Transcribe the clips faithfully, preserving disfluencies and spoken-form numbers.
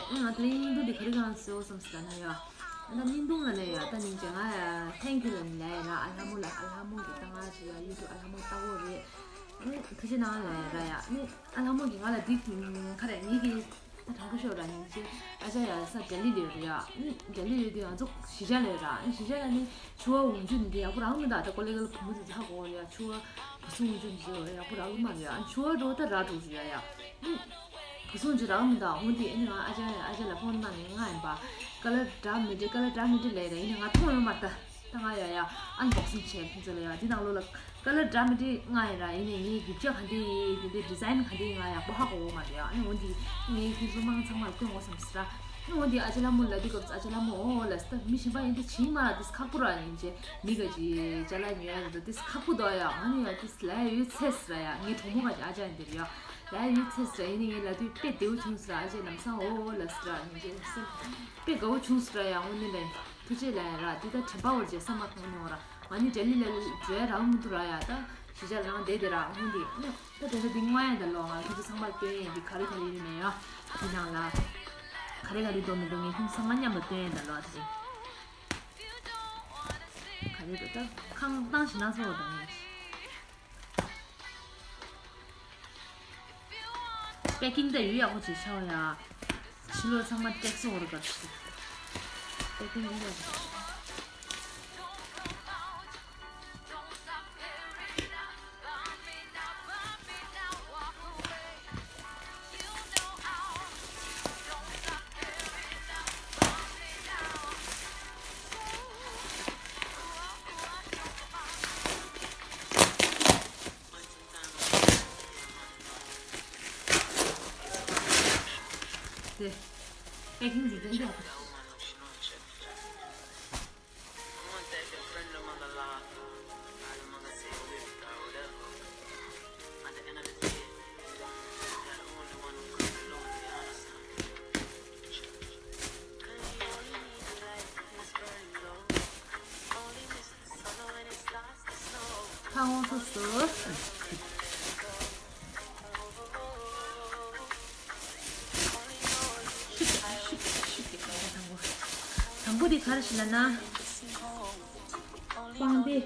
ཨ་ང་དེ་རིང་བརྙན་ཐུང་འདི་ག་རེ་གང་བཟོས་སམ་ཟེར་ན་ཡ། ཨ་ད་བརྙན་ཐུང་ལ་ནས་ཡ་ད་ནིང་ཅེ་ང་ཡ་ཐེང་ཀིའུ་ལ་ནི་ལ་ཡ་ལ་ཨ་ལྷ་མོ་ལ་ཨ་ལྷ་མོ་གི་ད་ང་ཅི་ཡ་ཡུ་ཊུབ་ཨ་ལྷ་མོ་ལྟ་བོ་རེད། ཨ་ཐུགས་རྗེ་གནང་ལ་ཡ་ར་ཡ་ནི་ཨ་ལྷ་མོ་གི་ང་ལ་འདི་ག་རེ་ངེད་ཀྱི་ད་དྲང་པོ་ཤོད་ར་ནིང་ཅེ་ཨ་ཅག་ཡ་ས་ལྡི་ལི་ལ་ཡོད་རེད་ཡ། ལྡི་ལི་ཡོད་དུས་ང་ཚོ་གཞིས་ཆགས་ལ་ཡོད་ར་གཞིས་ཆགས་ལ་ནི་ཆུ་བ་འོག་འཇུག་འདི་ཡག་པོ་རག་མི་འདུག་ད་ཀོ་ལེ་གལ་བུ་མོ་དེ་ཚ་གོ་ཡ་ཆུ་བ་བུ་སུ་འོག་འཇུག་འདི་ཡག་པོ་རག་གི་མ་རེད་ཡ། ཆུ་བ་འགྲོ་ད་ར་འགྲོ་རེད་ཡ་ཡ། བུ་སུ་འཇུག་རག་མི་འདུག་འོ་དེ་ཨ་ནི་ང་ཨ་ཅག་ཨ་ཅག་ལ་ཕོན་གནང་ནས་ང་ཡིན་པ་ཀ་ལར་འདྲ་མི་འདྲ་ཀ་ལར་འདྲ་མི་འདྲ་ལས་ར་ཡིན་ན་ང་མཐོང་ཡོད་མ་རེད་ད། ད་ང་ཡ་ཡ་ཨན་བོག་སིང་བྱས་ཁྱེད་ཚོ་ལ་ཡ་འདི་ནང་ལོགས་ལ་ཀ་ལར་འདྲ་མི་འདྲ་ང་ཡིན་ར་ཡིན་ནས་ངའི་རྒྱུ་ཆ་ག་འདི་ཡིན་འདི་འདི་ཌི་ཛའིན་ག་འདི་ཡིན་ང་ཡག་པོ་ཧ་གོ་གོ་མ་རེད་ཡ། ཨ་ནི་འོ་འདི་ངའི་ཁྱེད་ཚོ་མང་ཚང་མར་སྟོན་གོ་བསམ་སྲིད་ར། ཨ་ནི་འོ་འདི་ཨ་ཅག་ལྷ་མོ་ལ་འདི་སྐབས་ཨ་ཅག་ལྷ་མོ་འོ་ལ་སི་ད་མི་གཞན་པ་ཡིན་འདི་བྱིང་མ་ར་འདི་ཁག་པོ་ར་ཡིན་ཅེ་མི་ག་ཅི་ཅ་ལག་ཉོ་ཡ་རེད་འདི་ཁག་པོ་འདུག་ཡ། ཨ་ནི་ཡ་འདི་ལ་ཡ་ཡོད་ཚེ་སྲིད་ར་ཡ་ངའི་གྲོགས་མོ་ག་ཅི་ཨ་ཅག་ཡིན་འདི་རེད་ཡ། ལ་ཡ་ཡོད་ཚེ་སྲིད་ར་ཡིན་ནི་ངའི་ལ་དུས་དཔེ་བདེ་བོ་བྱུང་སྲིད་ར་ཨ་ཅག་ལམ་སང་འོ་ལ་སྲིད་ར་ཡིན་ཅེ་སེམས་དཔེ་དགའ་བོ་བྱུང་སྲིད་ར་ཡ། འོ་ནི་ལ་ཐུགས་རྗེ་ལ་ཡ་ར་འདི་ད་དྲན་པ་འོར་རྗེས་ས་མ་མཐོང་མྱོང་ར། ང་ནི་ལྡི་ལི་ལ་འགྲོ་ཡ་རག་མི་འདུག་ར་ཡ། ད་གཞིས་ཆགས་རང་བསྡད་དེ་ར་འོ་འདི་ད་དེ་ཚོ་འདི་སྔོན་ཡ་ད་ལོ་ང་ཁྱེད་ཚོ་ཚང་མར་སྟོན་ཡ་འདི་ག་རེ་ག་རེ་ཡོད་མེད་ཡ། འདི་ནང་ལ་ག་རེ་ག་རེ་འདུག་མི་འདུག་ངས་ཁྱེད་ཚོ་ཚང་མ་མཉམ་དུ་སྟོན་ཡ་ད་ལོ་ད་ག་རེ་འདུག་ད་ཁང་བཏང་ཞིག་ན་ཚོ་ད་ངས། པེ་ཀིང་ད་ཡོད་ཡག་པོ་བྱེད་ཤག་ཡ། ཕྱི་ལོགས་ཚང་མ་ཀྲེག་སོ་བོར་གར་ཞིག་པེ་ཀིང་ཡོད་ཡག་པོ་བྱེད་ཤག་དེ། པེ་ཀིང་དེ་དེ་འདྲ་ཡག་པོ་རེད། ཁ་སྔོན་སོ་སོ། དང་པོ་དེ་ག་རེ་ཞིག་ལབ་ན། པང་གདན།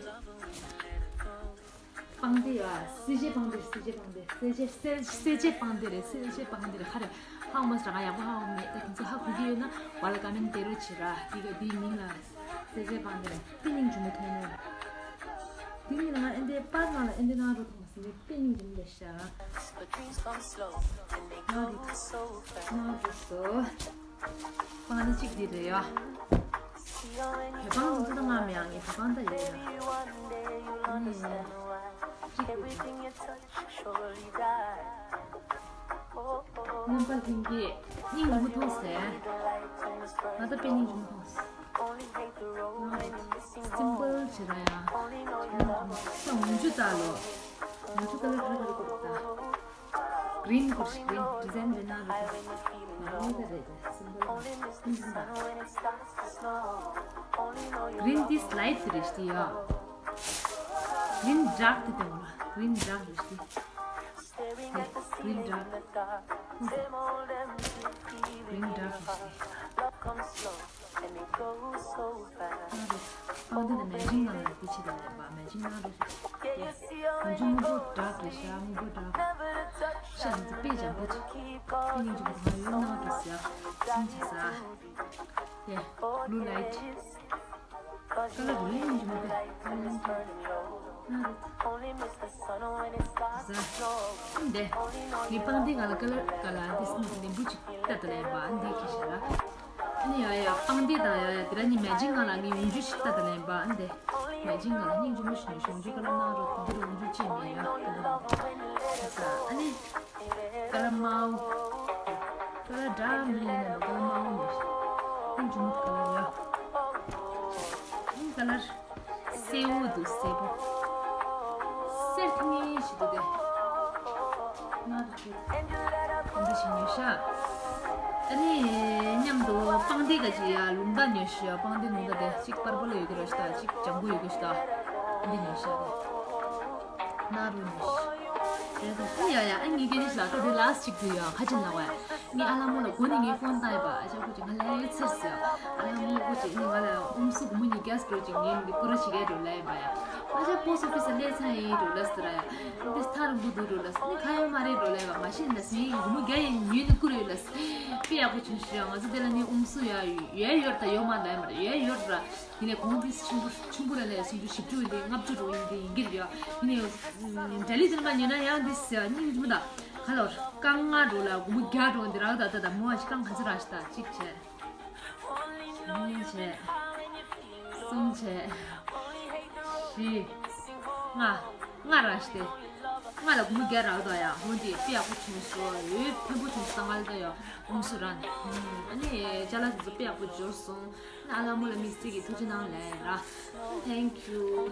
པང་གདན་ཡ། སེར་བྱེས་པང་གདན་སེར་བྱེས་པང་གདན་སེར་བྱེས་སེར་སེར་བྱེས་པང་གདན་རེད། སེར་བྱེས་པང་གདན་རེད། ཧ་རེད། ཧ་འོ་མ་སི་ར་ང་ཡག་པོ་ཧ་འོ་མེད། ད་དེ་ཚོ་ཧ་གོ་གི་ཡོད་ན་བ་ལ་ཀ་མེན་ཊི་ཏེ་རོ་བྱེད་ར། དེ་ག་དེའི་མིང་ལ་སེར་བྱེས་པང་གདན་རེད། དེ་སྙིང་རྗེ་མོ་མཐོང་ནོ། དེ་ཉིན་ང་ཨེ་འདྲའི་པར་ནང་ལ་ཨེ་འདྲའི་ནང་རུ་མཐོང་སོང་། དེ་དཔེ་སྙིང་རྗེ་མོ་རེད་ཤག་ང་རུ་ང་རུ་སོ། པང་གདན་གཅིག་འདི་རེད་ཡ། བོད་པང་ཚོ་ད་ང་མི་ཡང་ངས་བོད་པང་ད་ཡོད་ཡ། ཨ་ནི་གཅིག་འདི་རེད། རྣམ་པ་ལྷན་རྒྱས་སྙིང་རྗེ་མོ་མཐོང་སོང་། ང་ད་དཔེ་སྙིང་རྗེ་མོ་མཐོང་སོང་། སིམ་པལ་བྱེད་ད་ཡ། ས་འོག་འཇུག་ད་ལོ། འོག་འཇུག་ད་ལོ་ག་རེ་ག་རེ་བཀོད་ད། གི་རིན་བཀོད་ཤིག་གི་རིན་ཌི་ཛའིན་རེ་ན་རེ་ད། ང་རང་ད་རེ་ད་སིམ་པལ་ད། གི་རིན་འདི་སི་ལའིཊ་རེད་ཤི་ཡ། གི་རིན་ཌརྐ་དེ་དེ་བ། གི་རིན་ཌརྐ་རེད་ཤི། གི་རིན་ཌརྐ། གི་རིན་ཌརྐ་རེད་ཤི། ཨ་རེད། པང་གདན་ལ་མེ་ཅིང་ནང་ལ་དེ་ཕྱི་ལ་ཡོད་པ་མེ་ཅིང་ནང་རེད། དེ་ང་ཚོ་སྔོན་པོ་འདྲ་རེད་ཤག་སྔོན་པོ་འདྲ། ཤ་ཡིན་ཚེ་དཔེ་འཇམ་པོ་ཅིག་དཔེ་སྙིང་རྗེ་པོ་ང་ཡོད་ནང་རེད་ཟེར་ཡ། སྙིང་རྗེ་ས། དེ་བླུ་ལའིཊ། ཀ་ལར་རེད་སྙིང་རྗེ་མོ་དེ། ཨ་རེད། ཟ། འདི། ངའི་པང་གདན་སྒང་ལ་ཀ་ལར་སྒང་ལ་འདི་སྣུམ་ལེམ་བུ་ཅིག་ལྟ་དང་ལེན་པ་འདི་གི་ཤ་ར། ཨ་ནི་ཡ་ཡ་པང་གདན་དང་ཡ་ཡ་དེ་ར་ནི་མེ་ཅིང་སྒང་ལ་ངའི་འོག་འཇུག་ཅིག་ལྟ་དང་ལེན་པ་འདི། མེ་ཅིང་སྒང་ལ་སྙིང་རྗེ་མོ་ཞིག་ནས་འོག་འཇུག་ཀ་ལར་གནང་རོགས། འདི་རུ་འོག་འཇུག་ཅིག་མེད་ཡ། ཨ་ནི། ཀ་ལར་དམར་པོ། ཀ་ལར་འདྲ་མི་ཡིན་ན་ཀ་ལར་དམར་པོ་མེད་ཤག་སྙིང་རྗེ་མོ་ཀ་ལར་ཡ། ཨ་ནི་ཀ་ལར། སེར་པོ་འདུག་སེར་པོ། སེར་ཐིང་ངེ་ཞིག་འདུག་སྟེ། ང་རུ་ཁྱེད། འདི་ཞིག་ཉོས་ཤག་ཨ་ནི་མཉམ་དུ་པང་གདན་ག་ཅིག་ཡ་ལུང་རྟ་ཉོས་ཤག་པང་གདན་ལུང་རྟ་དེ་གཅིག་པར་པལ་ཡོད་ཀྱི་རེད་ཤག་ད་གཅིག་ལྗང་གུ་ཡོད་ཀྱི་ཤག་ད་འདི་ཉོས་ཤག་དེ། ང་རུ་ཉོས་ཤག་དེ་ད་ཡ་ཡ་ཨ་ནི་ངའི་སྐད་ཆ་ཞིག་ལ་ད་དེ་ལ་སི་ཊིག་འདུག་ཡ་ཁ་ཅིག་ལ་བ། ངས་ཨ་ལ་མོ་ལ་འགོ་ནས་ངས་ཕོན་བཏང་ཡིན་པ། ཨ་ཅག་ཁོ་ཅིག་ང་ལ་ཡོད་ཚར་ཟེར། ཨ་ལ་མོ་ཁོ་ཅིག་ངས་ང་ལ་ཨུམ་སུ་གུ་མོ་གཉིས་རྒྱ་སྤྲོད་ཅིག་ངས་འདི་ཀུ་ར་ཞིག་གས་འགྲོ་ལ་ཡིན་པ་ཡ། ཨ་ཅག་པོ་སི་ཨོ་ཕི་སི་ལ་སླེབས་ཚར་ཡིན་འགྲོ་ལ་ཟེར་ཡ། འདི་ཐར་འགུ་འདུག་འགྲོ་ལ་ཟེར། ནི་ཁ་ཡོད་མ་རེད་འགྲོ་ལ་ཡིན་པ། མ་གཞི་ནས་ངས་གུ་མོ་རྒྱ་ཡིན་ཉོས་ནི་ཀུ་ར་ཡོད་ལ་ཟེར། དཔེ་ཡག་པོ་བྱུང་ཤི་ཡ། ང་ཚོ་དེ་ལ་ནི་ཨུམ་སུ་ཡ་ཡོད་ཡོད་ད་ཡོད་མ་ད་ཡིན་པ་རེད། ཡོད་ཡོད་ར། ཡིན་ནས་གོང་འདི་ཆུང་པོ་ཆུང་པོ་ལ་ལས་སུམ་ཅུ་བཞི་བཅུ་ཡིན་ཏེ་ལྔ་བཅུ་འགྲོ་ཡིན་ཏེ་ཡིན་གྱི་རེད་ཡ། ཡིན་ནས་འབྲས་ལི་དེ་མ་ཉོས་ན་ཡང་འདི་ཟེར་སྙིང་རྗེ་མོ་ད། ཁ་ལོར་རྐང་ལྔ་འགྲོ་ལ་སྒོར་མོ་བརྒྱ་འགྲོ་འདི་རག་ད་ད་ད་མོ་ཨ་ཅི་རྐང་ག་ཚོད་རག་ཤི་ད། གཅིག་བྱས། གཉིས་བྱས། གསུམ་བྱས། བཞི། ལྔ། ལྔ་རག་ཤི་སྟེ། ལྔ་ལ་སྒོར་མོ་བརྒྱ་རག་ད་ཡ། འོན་ཏེ་དཔེ་ཡག་པོ་བྱུང་སོང་། འོས་འཕེན་པོ་བྱུང་སོང་། ང་ལ་ད་ཡ་ཨུམ་སུ་རང་། ཨ་ནི་ཅ་ལག་དེ་ཚོ་དཔེ་ཡག་པོ་འབྱོར་སོང་། ཨ་ལ་མོ་ལ་མིག་ཙིག་གི་ཐུགས་རྗེ་གནང་ལེ་ར། Thank you.